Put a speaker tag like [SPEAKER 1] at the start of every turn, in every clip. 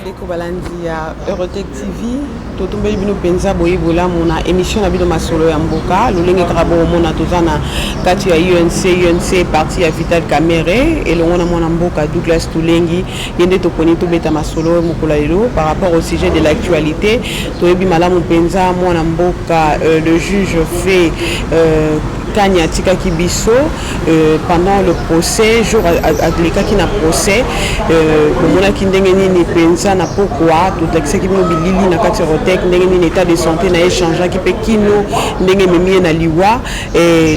[SPEAKER 1] Bandeko balandi ya Eurotech TV, totombeli bino mpenza boye bolamu na émission na bino Masolo ya Mboka. Lolenge kaka bokomona, toza na kati ya UNC, UNC parti ya Vital Kamerhe, elongo na mwana mboka Douglas Tulengi. Ye nde toponi tobeta masolo mokolo ya lelo par rapport au sujet de l'actualité. Toyebi malamu mpenza mwana mboka le juge fait Kani atikaki biso pendant le procès. Jour alekaki na procès, bomonaki ndenge nini mpenza na pokwa tolakisaki bino bilili na kati ya Rotec, ndenge nini état de santé na ye changeaki mpe kino ndenge ememi ye na liwa.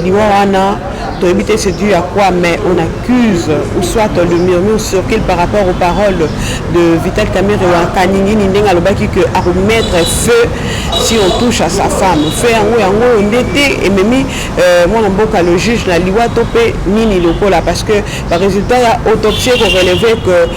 [SPEAKER 1] Liwa wana toyebi te c'est dû à quoi, mais on accuse ou soit le murmure circule par rapport aux paroles de Vital Kamerhe wa Kaningini, ndenge alobaki que akomettre feu si on touche à sa femme. Feu yango, yango oyo nde te ememi mwana mboka le juge na liwa to mpe nini lokola, parce que barésultat ya autopsie ekorelever que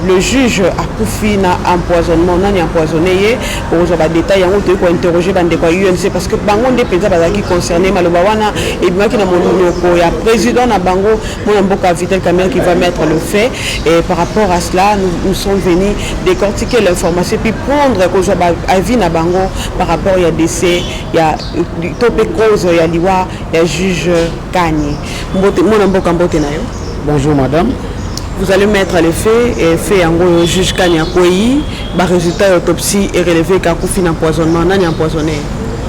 [SPEAKER 1] le juge akufi na empoisonnement. Nani empoisonné ye? Okozwa badétail yango. Toyei kointerroger bandeko ya UNC parce que bango nde mpenza bazalaki concerné. Maloba wana ebimaki na monoko ya président na bango, mwana mboka Vital Kamerhe, qui va mettre le fait. Et par rapport à cela, nous, nous sommes venus décortiquer l'information puis prendre kozwa avis na bango par rapport ya décès ya to mpe cause ya liwa ya juge Kani. Mbote mwana mboka, mbote na yo.
[SPEAKER 2] Bonjour madame.
[SPEAKER 1] Vous allez mettre le fait et fait yango, juge Kani akwei, barésultat ya autopsie erelevé kakufi na empoisonnement. Nani empoisonné?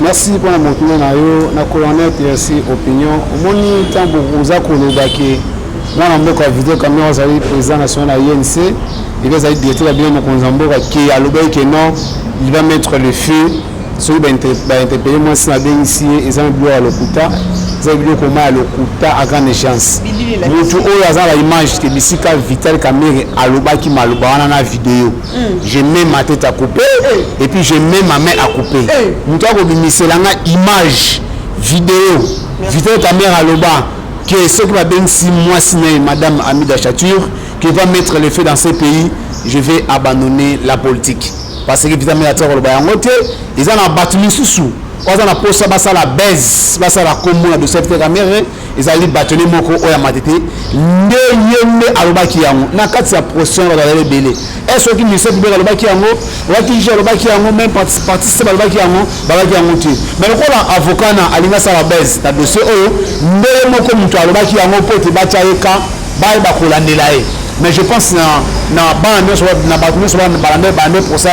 [SPEAKER 2] Merci mpona motuna na yo. Na colonel TRC Opinion, omoni ntango oza koloba ke mwana mboka Vital Kamerhe azali président national ya UNC et puis azali directeur ya bino mokonzi ya mboka, ke alobaki ke non, il va mettre le feu soki bainterpeller mwasi nabengisi ye, eza na biloko ya lokuta, eza biloko ma ya lokuta à grande échéance. Motu oyo aza na image te bisika Vital Kamerhe alobaki maloba wana na video, je mets ma tête à couper et puis je mets ma main à couper. Moto akobimisela nga image video Vital Kamerhe aloba ke soki babengisi mwasi na ye, madame Amida Chature, qui va mettre le feu dans ce pays, je vais abandonner la politique, parce que Vital Kamerhe atika koloba yango te. Eza na bato misusu oyo aza na posa basala base, basala kombo na dossier Vital Kamerhe. Ezali batone moko oyo ya Matete nde ye nde alobaki yango na kati ya procès wana. Bato bazali ebele. E soki ministère public alobaki yango, alobaki, juge alobaki yango, même partie se balobaki yango, balobaki yango te. Mais lokola avocat na alingi asala base na dossier oyo, nde ye moko moto alobaki yango mpo ete batya ye ka bayeba kolandela ye. Mais je pense na bana nyonso, na bato nyonso balande bande procès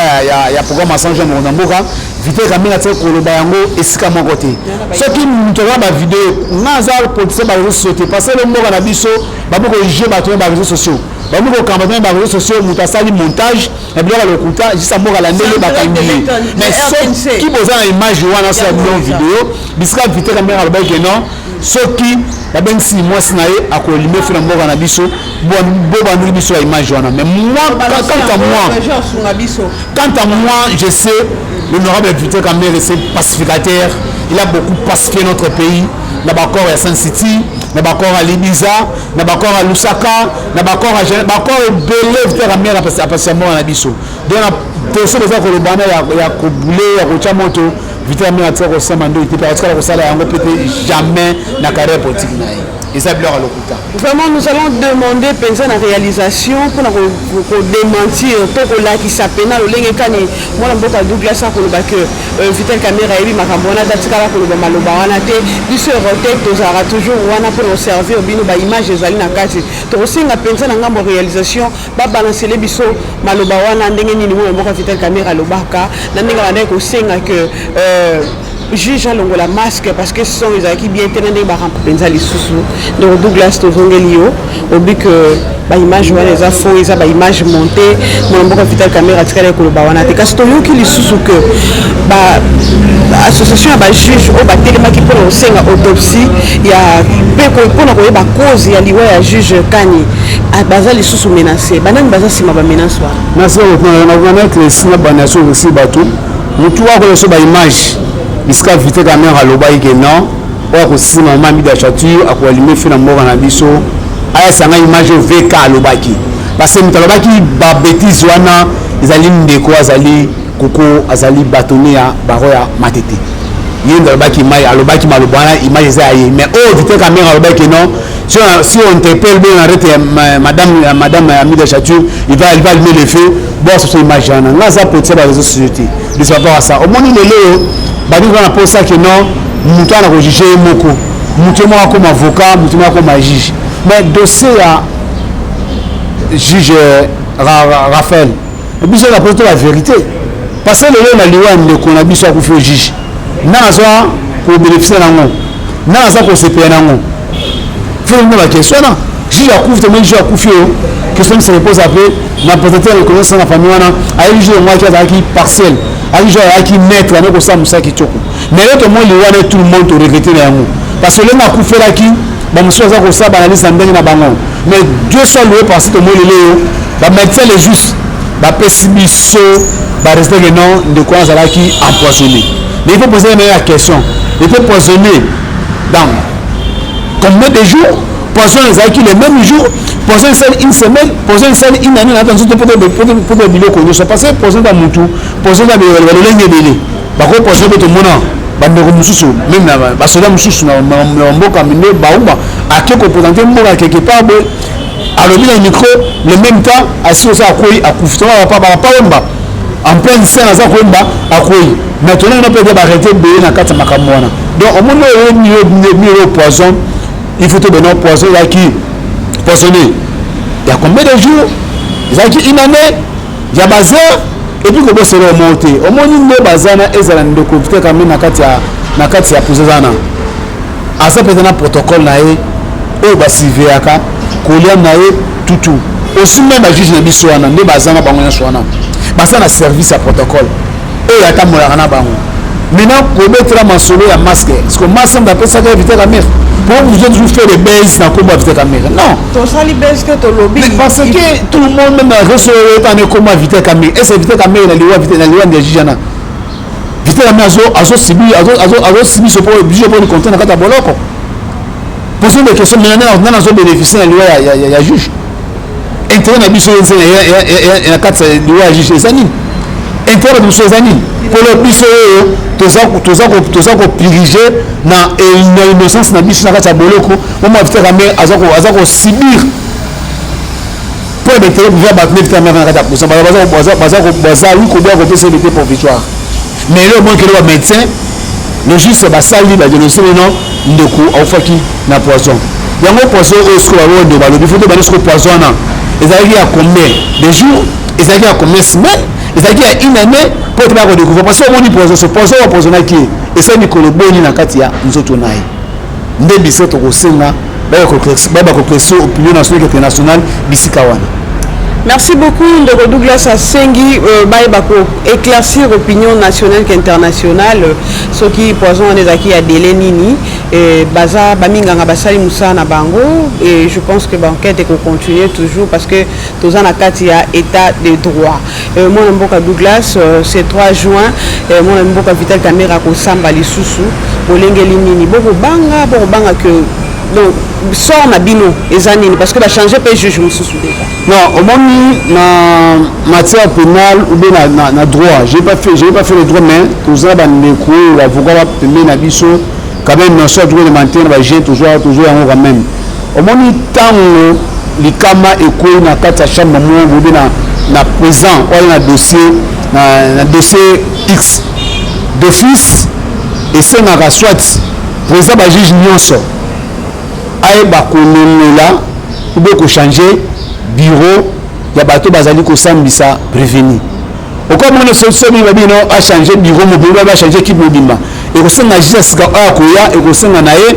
[SPEAKER 2] ya programme ya 100 jours mokonzi ya mboka, Vital Kamerhe atika koloba yango esika moko te. Soki moto aza bavideo, nga aza politicien, baréseaux sociaux te, parce que le mboka na biso babi kojuger bato na baréseaux sociaux, babi kokamba bato na baréseaux sociaux. Moto asali montage ya biloko ya lokuta, juste mboka la ndenge bakangi ye. Mais soki boza na image wana, osala bino video bisika Vital Kamerhe alobaki ke non, soki babengisi mwasi na ye, akolime feu na mboka na biso, bo bandeli biso ya image wana. Mais moi, quant à moi, je sais, l'honorable Vital Kamerhe, c'est pacificateur. Il a beaucoup pacifié notre pays na baaccord ya Sun City, na baaccord ya Libiza, na baaccord ya Lusaka, na baaccord ya baaccord ebele. Vital Kamerhe apasisa mboka na biso. Donc na dossier boza koloba na ya kobule, ya kotya moto, Vital Kamerhe atika kosamba ndoi te mpe atikala kosala yango mpe te, jamais na carrière politique na ye. Eza biloko ya lokuta.
[SPEAKER 1] Vraiment, nous allons demander mpenza na réalisation mpona kodémentir to kolakisa pena lolenge kani mwana mboka Douglas akoloba ke Vital Kamerhe ayebi makambo wana, atikala koloba maloba wana te. Biso Erotec tozalaka toujours wana mpona koservir bino. Baimage ezali na kati. Tokosenga mpenza na ngambo ya réalisation babalancele biso maloba wana, ndenge nini mwana mboka Vital Kamerhe alobaka na ndenge abandaki kosenga ke juge alongola masque parce que son ezalaki bien te, na ndenge barampe mpenza lisusu. Ndeko Douglas, tozongeli yo. Obi ke baimage wana eza faux, eza baimage monté, mwana mboka Vital Kamerhe atikali koloba wana te. Kasi toyoki lisusu ke association ya bajuge oyo batelemaki mpona kosenga autopsie ya mpe mpona koyeba cause ya liwa ya juge Kani baza lisusu menace. Banani baza nsima bamenace wana?
[SPEAKER 2] Merci. Na esinga banation osi bato motu akola so baimage bisika Vital Kamerhe alobaki ke non, oyo akosima mama Amida Chature, akoallumer feu na mboka na biso, ayasanga image oyo VK alobaki, parce que moto alobaki babêtises wana ezali ndeko azali koko, azali batone ya baro ya Matete. Ye nde alobaki image, alobaki maloba wana, image eza ya ye. Mais oyo Vital Kamerhe alobaki non, si on interpelle bien, arrête madame Amida Chature, il va allumer le feu. Boasa so image wana, nga aza politique ba réseaux sociaux te. De savoir ça, omoni lelo oyo balingi wana mposa ke non, moto wana kojuge ye moko, moto ye moko akoma avocat, moto moko akoma juge. Mais dossier ya juge Raphaël, biso na poto la vérité, parce que lelo na liwa ya ndeko na biso akufi, o juge nana azwa kobénéficie nango, nana aza kosepela nango. Faut ba question wana. Juge akufi, tomoni juge akufi oyo, question se repose après na présenter reconnaissance na famille wana. Ayebi juge yango aki azalaki partiel, ayaki juge azalaki maître ane kosala mosala kitoko. Mais lelo tomoni liwa wana, tout le monde toregrete na yango, parce que ndenge akufelaki, bamosusu baza kosala baanalyse na ndenge na bango. Mais Dieu soit loué, parce que tomoni lelo oyo bamédecin légistes bapesi biso barésultat ke non, ndeko wana azalaki empoisonné. Mais il faut poser même la question: il faut poisonner dans combien de jours? Poison ezalaki le même jour? Poison esali une semaine? Poison esali une année? Nata nzoto poto biloko nyonso, parce que poison ta mutu, poison ta balolenge ebele. Bako poison mpe, tomona bandeko mosusu, même na basoda mosusu na mboka minde bauma ake koprésente mboka quelque part boye, alobi na micro, le même temps asi osa akwei, akufi. Tonga bapapa Wemba, en pleine scène aza koyemba, akwei. Mais tonanga na mpe barete ebele na kati ya makambo wana. Donc omoni oyo poison, il faut tobena poison ezalaki poisonné il y a combien de jours? Ezalaki une année ya baheures? Et puis kobosela omo te, omoni nde baza na ezala ndeko Vital Kamerhe na kati ya prison, eza na aza mpenza na protocole na ye oyo basurveillaka kolia na ye tutu. Aussi même bajuge na biso wana nde baza na bango nyonso wana, baza na service ya protocole oyo atambolaka na bango. Maintenant, kobetela masolo ya masque, parce que masque nde apesaka Vital Kamerhe, pour vous êtes toujours fait des buzz na kombo ya Vital Kamerhe, non?
[SPEAKER 1] Tosali buzz ke tolobi.
[SPEAKER 2] Parce que tout le monde, même na réseau oyo etana ekoma Vital Kamerhe. Est ce Vital Kamerhe na liwa, na liwa nde juge wana, Vital Kamerhe azosibi so po biso po compte na kati ya boloko? Poser des questions maintenant: nana azobénéficie na liwa ya juge? Intérêt na biso na kati ya liwa ya juge eza nini? Intérêt na biso eza nini? Mpona biso oyo toza kopurger na innocence na biso na kati ya boloko, moma Vital Kamerhe aza kosubir mpo na baintérêt privé ya bato nde Vital Kamerhe na kati ya prison bazali koboya kopesa liberté provisoire. Mais lelo omoni kele bamédecin légistes basali badiagnostic, no, ndeko aufaki na poison. Yango poison oyo sikoyo bango ndeko balobi, faut tobandi sikoyo poison wana ezalaki ya combien de jours, ezalaki ya combien semaine, ezalaki ya une année, mpo te baya kodécouvrir. Parce que omoni poison, so poison oyo apoisonnaki ye esali mikolo boni na kati ya nzoto na ye? Nde biso tokosenga bayeba koéclaircir opinion nationale, internationale, bisika wana.
[SPEAKER 1] Merci beaucoup, ndeko Douglas. Asengi bayeba koéclaircir opinion nationale ke internationale soki poison wana ezalaki ya délai nini. Baza baminganga, basali mosala na bango et je pense que baenquête ekocontinue toujours, parce que toza na kati ya état de droit. Mwana mboka Douglas, c'est 3 juin, mwana mboka Vital Kamerhe akosamba lisusu. Bolengeli nini? Bokobanga ke donc sort na bino eza nini? Parce que bachange mpe juge mosusu déjà.
[SPEAKER 2] Non, omoni, na matière pénale ou bien na droit, j'ai pas fait le droit, mais toza bandeko oyo avocat bapembeni na biso quand même, notion ya droit élémentaire na bajeune toujours yango quand même. Omoni, ntango likama ekwei na kati ya chambre moko bobe na présent oyo na dossier, na dossier X, d'office esengaka soit président bajuge nyonso ayeba kolongola ou bien kochange bureau ya bato bazali kosambisa prévenu. Okomona soki babino achange bureau mobimba, bachange équipe mobimba, ekosenga juge ya sika oyo akoya, ekosenga na ye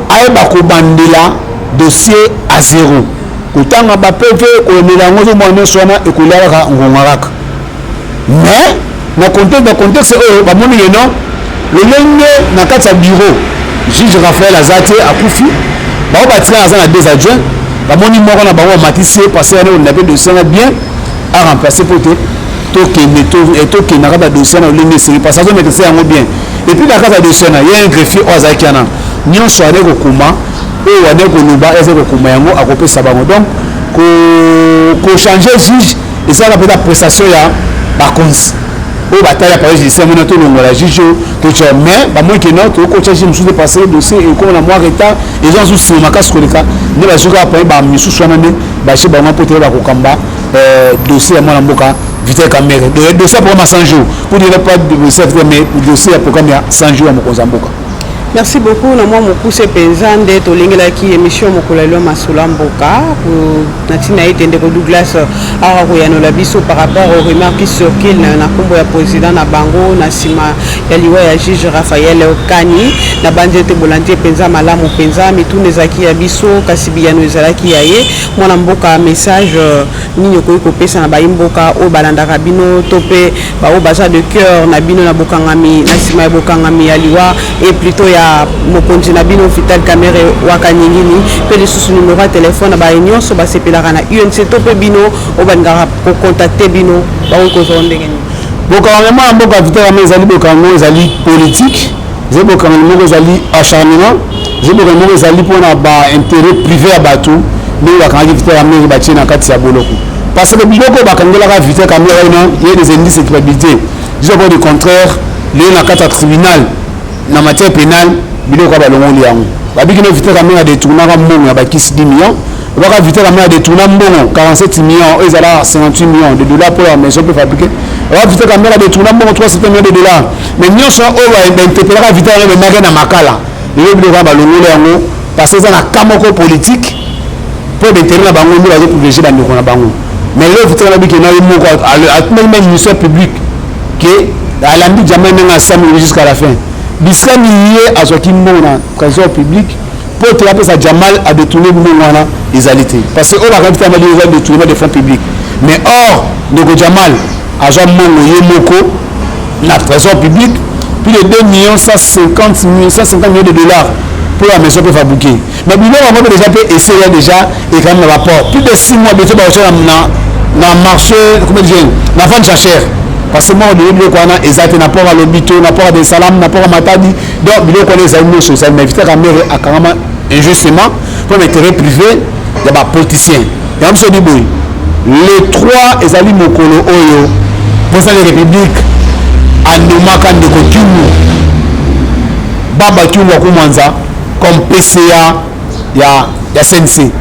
[SPEAKER 2] ayeba kobandela dossier à zéro, kotanga baPV, kolomela yango, ozomona nyonso wana ekolia kaka ngonga kaka. Mais na contexte oyo bamoni leno, lolenge na kati ya bureau juge Raphaël aza te, akufi, bango batikala aza na deux adjoints. Bamoni moko na bango bamatisi ye, parce wana olanda mpe dossier wana bien, aremplace mpo te tokende na kati ya dossier wana olenge esengeli, parce azomaîtrise yango bien. Et puis na kati ya dossier wana, ye un greffier oyo azalaki wana nyonso ane kokoma, oyo ane koloba, eza kokoma yango, akopesa bango. Donc kochange juge ezalaka mpenza prestation ya bakonzi oyo batali appareil judiciaire. Mona tolongola juge oyo totya, mais bamoni ke non, tokotya juge mosusu te, parce que dossier ekoma na mwa retard, eza mosusu nsima makasi koleka. Nde bazwi kaka parmi bamisusu wana nde batie bango mpo te bakokamba dossier ya mwana mboka. Vital Kamerhe. Donc dossier ya programme ya 100 jours, pour dire pas dossier ya Vital, mais dossier ya programme ya 100 jours ya mokonzi ya mboka.
[SPEAKER 1] Merci beaucoup. Na mwa mokuse mpenza nde tolengelaki émission mokolo ya lelo, masolo ya mboka, na ntina ete ndeko Douglas awa koyanola biso par rapport aux remarques qui circulent na nkombo ya président na bango na nsima ya liwa ya juge Raphaël Kani. Na bandi ete bolandi ye mpenza malamu mpenza. Mituna ezalaki ya biso, kasi biyano ezalaki ya ye. Mwana mboka, message nini okoki kopesa na bayi mboka oyo balandaka bino to mpe baoyo baza de cœur na bino na bokangami, na nsima ya bokangami ya liwa et plutôt ya mokonzi na bino Vital Kamerhe Wakanyingini, mpe lisusu numero ya telefone na baye nyonso basepelaka na UNC to mpe bino oyo balingaka kocontacter bino, bakoki kozwa ndenge nini?
[SPEAKER 2] Bokangami mwana mboka Vital Kamerhe ezali bokangami moko ezali politique, ezali bokangami moko ezali acharnement, ezali bokangami moko ezali mpona baintérêt privé ya bato. Ndenge bakangaki Vital Kamerhe, batie na kati ya boloko, parce que biloko oyo bakangelaka Vital Kamerhe wana, ye des indices de culpabilité. Disons pas du contraire, lelo na kati ya tribunal, na matière pénale, biloko ya balongoli yango. Babiki no Vital Kamerhe adétournaka mbongo ya bakisi 10 millions, baka Vital Kamerhe adétourna mbongo 47 millions oyo ezala 58 millions de dollars pour la maison préfabriquée, baka Vital Kamerhe adétourna mbongo 3 millions de dollars. Mais nyonso oyo bainterpellaka Vital Kamerhe, bemaki na Makala. Lelo biloko ya balongoli yango parce que eza na cas moko politique mpo baintérêt na bango nde bazoprivilégie bandeko na bango. Mais lelo Vital Kamerhe biki na ye moko atumaki même ministère public ke alandi jamais ndenge asameli jusqu'à la fin. Bisika nini ye azwaki mbongo na trésor public mpo te apesa Jamal adétourne mbongo wana? Ezali te, parce que oyo bakangi Vital Kamerhe eza détournement de fonds publics. Mais or ndeko Jamal azwa mbongo ye moko na trésor public, plus de 2 millions 150 millions, 150 millions de dollars pour la maison préfabriquée. Mais biloko yango mpe déjà mpe eseya déjà ekami na rapport plus de 6 mois. Bientôt bakotia na marché, comment dire, na vente jachère, parce que moko lelo biloko wana eza te na port ya Lobito, na port ya Dar es Salaam, na port ya Matadi. Donc biloko wana ezali nyonso ezali. Mais Vital Kamerhe akangama injustement mpo na intérêt privé ya bapoliticien. Yango biso di boye, le 3 ezali mokolo oyo président de République anomaka ndeko Kyungu, Baba Kyungu wa Kumwanza, comme PCA ya CNC.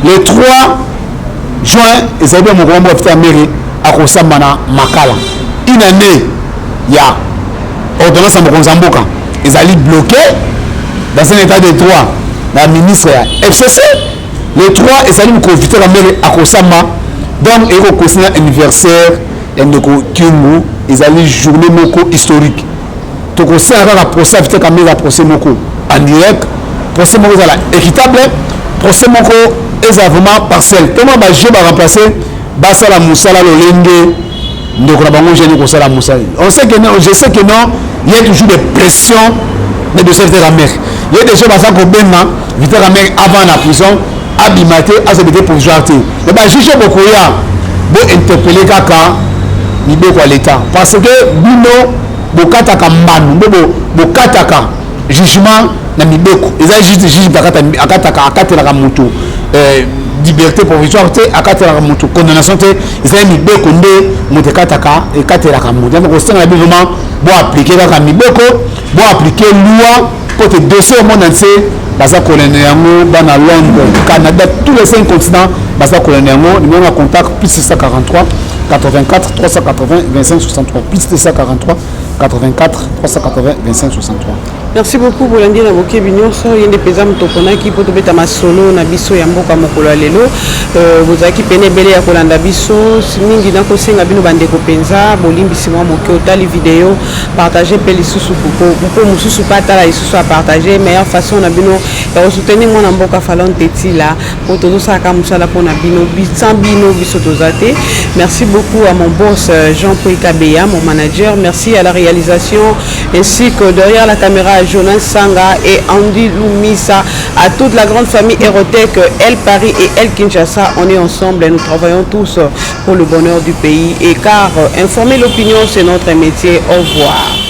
[SPEAKER 2] Le 3 juin ezali mpe mokolo moko Vital Kamerhe akosamba na Makala. Une année ya ordonnance ya mokonzi ya mboka ezali bloqué dans un état de droit na ministre ya FCC. Le 3 ezali mokolo Vital Kamerhe akosamba, donc ekokosina anniversaire ya ndeko Kyungu. Ezali journée moko historique. Tokosala kaka procès ya Vital Kamerhe, procès moko en direct, procès moko ezala équitable, procès moko ezala vraiment partiel. Toma bajuge baremplace, basala mosala lolenge ndeko na bango gene kosala mosala. On sait que non, je sais que non, il y a toujours des pressions na dossier Vital Kamerhe. Ye déjà baza kobenga Vital Kamerhe avant na prison, abima te, azwa liberté provisoire te. Mais bajuge bokoya bointerpelle kaka mibeko ya l'État, parce que bino bokataka mbano mpe bokataka jugement na mibeko. Eza juste juge akataka, akatelaka moto liberté provisoire te, akatelaka moto condamnation te. Ezali mibeko nde moto ekataka, ekatelaka moto. Yango kosenga na bino vraiment boappliquer kaka mibeko, boappliquer loi, po te dossier monde entier baza kolanda yango, bana Londres, Canada, tous les cinq continents baza kolanda yango. Numéro ya contact: +643 84 380 25 63, +243 84 380 25 63.
[SPEAKER 1] Merci beaucoup. Bolandi na bokebi nyonso, ye nde mpenza moto oponaki mpo tobeta masolo na biso ya mboka mokolo ya lelo. Bozalaki pene ebele ya kolanda biso mingi. Nakosenga bino bandeko mpenza bolimbisi mwa moke. Otali video, partage mpe lisusu mpo mosusu mpe atala lisusu, apartage. Meilleure façon na bino ya kosoutenir mwana mboka Falon Tetila, mpo tozosalaka mosala mpona bino. Sans bino, biso toza te. Merci beaucoup à mon boss Jean Paul Kabeya, mon manager. Merci à la réalisation ainsi que derrière la caméra, Jonas Sanga et Andy Lumisa, à toute la grande famille Erotech, El Paris et El Kinshasa. On est ensemble et nous travaillons tous pour le bonheur du pays. Et car informer l'opinion, c'est notre métier. Au revoir.